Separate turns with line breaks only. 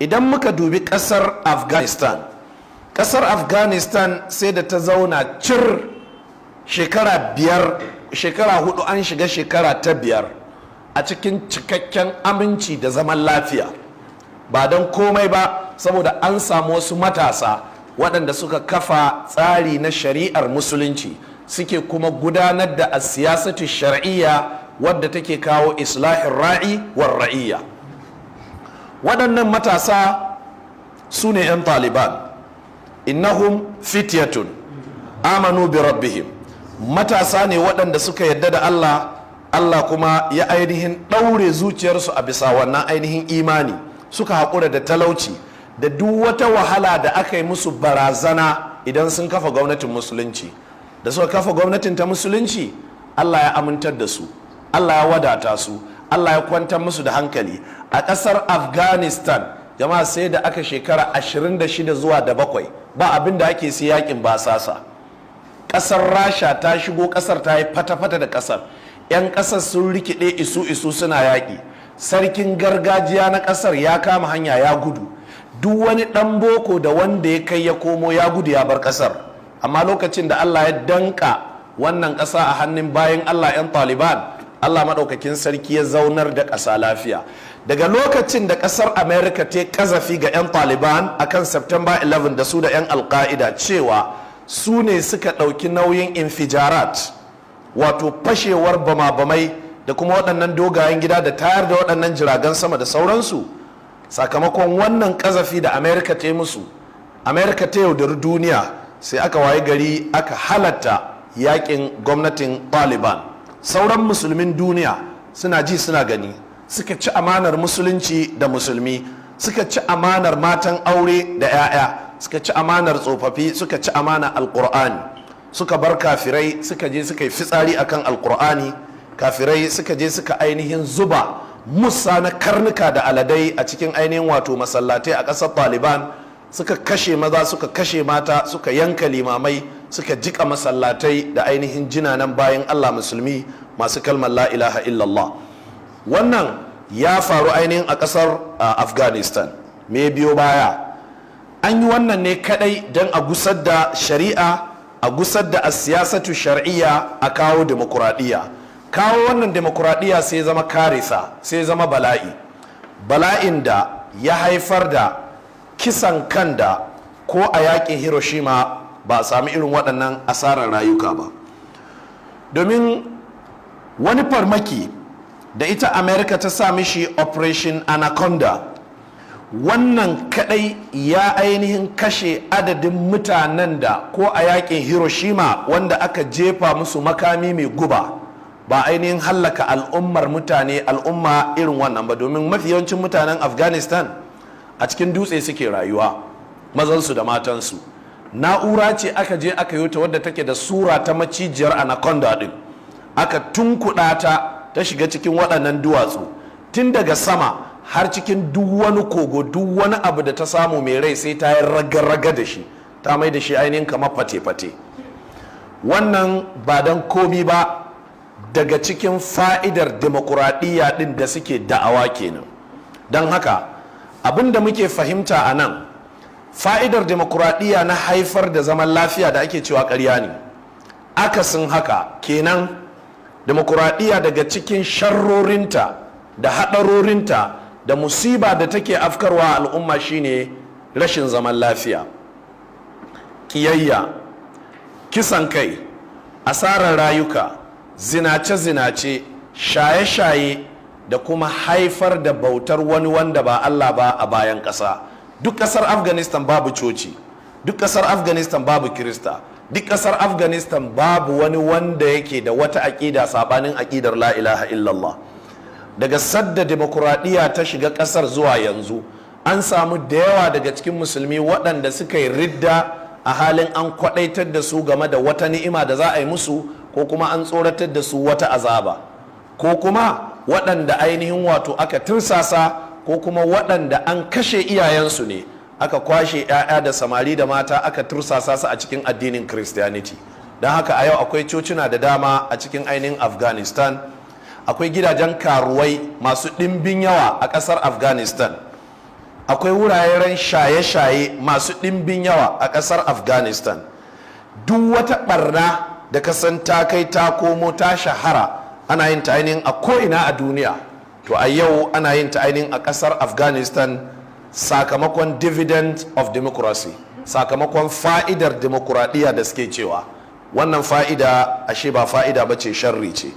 Idan muka dubi ƙasar Afghanistan, ƙasar Afghanistan sai da ta zauna cir shekara 5, shekara 4, an shiga shekara ta 5 a cikin cikakken aminci da zaman lafiya. Ba don komai ba, saboda an samu wasu matasa waɗanda suka kafa tsari na shari'ar Musulunci, suke kuma gudanar da siyasatu shar'iyya wadda take kawo islahin ra'i war ra'iyya. Waɗannan matasa su ne 'yan Taliban. Innahum fityatun amanu bi rabbihim. Matasa ne waɗanda suka yadda da Allah, Allah kuma ya ainihin ɗaure zuciyarsu a bisa wannan ainihin imani. Suka haƙura da talauci da duk wata wahala da aka yi musu barazana idan sun kafa gwamnatin Musulunci. Da suka kafa gwamnatin ta Musulunci, Allah ya amintar da su, Allah ya wadata su, Allah ya kwantar musu da hankali. A ƙasar Afghanistan, jama'a, sai da aka shekara 26 zuwa da 7 ba abin da ake sai yakin basasa. Ƙasar Rasha ta shigo ƙasar, ta yi fata-fata da ƙasar. 'Yan ƙasar sun rikide isu-isu suna yaƙi. Sarkin gargajiya na ƙasar ya kama hanya ya gudu. Duk wani ɗan boko da wanda ya kai ya komo ya gudu ya bar ƙasar. Amma lokacin da Allah ya danka wannan ƙasa a hannun bayan Allah 'yan Taliban, Allah maɗaukakin Sarki ya zaunar da ƙasa lafiya. Daga lokacin da ƙasar America ta kazafi ga 'yan Taliban akan September 11 da su da 'yan Alka'ida cewa su ne suka ɗauki nauyin infijarat, wato fashewar bama-bamai da kuma waɗannan dogayen gida da tayar da waɗannan jiragen sama da sauransu, sakamakon wannan kazafi da America ta yi musu, America ta yaudari duniya, sai aka waye gari aka halatta yakin gwamnatin Taliban. Sauran Musulmin duniya suna ji suna gani, suka ci amanar Musulunci da Musulmi, suka ci amanar matan aure da 'ya'ya, suka ci amanar tsofaffi, suka ci amanar Alkur'ani, suka bar kafirai suka je suka yi fitsari akan Alkur'ani. Kafirai suka je suka ainihin zuba mussa na karnuka da aladai a cikin ainihin wato masallatai a ƙasar Taliban. Suka kashe maza, suka kashe mata, suka yanka limamai, suka jika masallatai da ainihin jinanan bayan Allah Musulmi masu kalmar la ilaha illallah. Wannan ya faru ainihin a ƙasar Afghanistan. Me biyo baya? An yi wannan ne kadai don a gusar da shari'a, a gusar da siyasatu shar'iyya, a kawo demokuraɗiyya. Kawo wannan demokuraɗiyya sai zama karisa, sai zama bala'i, bala'in da ya haifar da kisan kan da ko a yakin Hiroshima ba a sami irin waɗannan asarar rayuka ba. Domin wani farmaki da ita America ta sa mishi Operation Anaconda, wannan kadai ya ainihin kashe adadin mutanen da ko a yakin Hiroshima, wanda aka jefa musu makami mai guba, ba ainihin hallaka al'ummar mutane, al'umma irin wannan ba. Domin mafi yawancin mutanen Afghanistan a cikin dutse suke rayuwa, mazansu da matansu. Na'ura ce aka je aka yi ta wadda take da sura ta macijiyar anaconda din, aka tunkuɗa ta, ta shiga cikin waɗannan duwatsu tun daga sama har cikin duk wani kogo. Duk wani abu da ta samu mai rai sai ta yi raga-raga da shi, ta mai da shi ainihin kamar fate-fate. Wannan ba don komi ba, daga cikin fa'idar demokuraɗiyya ɗin da suke da'awa kenan. Don haka abin da muke fahimta a nan, fa'idar demokuraɗiyya na haifar da zaman lafiya da ake cewa ƙarya ne. Akasin haka kenan, demokuraɗiyya daga cikin sharrorinta da haɗarorinta da musiba da take afkarwa al'umma shine rashin zaman lafiya, ƙiyayya, kisan kai, asarar rayuka, zinace-zinace, shaye-shaye da kuma haifar da bautar wani wanda ba Allah ba a bayan ƙasa. Duk ƙasar Afghanistan babu coci, duk ƙasar Afghanistan babu Kirista, duk ƙasar Afghanistan babu wani wanda yake da wata aƙida saɓanin aƙidar la ilaha illallah. Daga sadda demokuraɗiyya ta shiga ƙasar zuwa yanzu, an samu da yawa daga cikin Musulmi waɗanda suka yi ridda a halin an kwaɗaitar da su game da wata ni'ima da za a yi musu, ko kuma an tsoratar da su wata azaba, ko kuma waɗanda ainihin wato aka tursasa, ko kuma waɗanda an kashe iyayensu ne, aka kwashe 'ya'ya da samari da mata aka tursasa su a cikin addinin Christianity. Don haka a yau akwai cocina da dama a cikin ainihin Afghanistan, akwai gidajen karuwai masu ɗimbin yawa a ƙasar Afghanistan. Akwai wuraren shaye-shaye masu ɗimbin yawa a ƙasar Afghanistan. Duk wata ɓarna da kasan ta kai ta komo ta shahara, ana yin ta ainihin a ko'ina a duniya, to a yau ana yin ta ainihin a ƙasar Afghanistan, sakamakon dividend of democracy, sakamakon fa'idar demokuraɗiyya da suke cewa. Wannan fa'ida ashe ba fa'ida ba ce, sharri ce.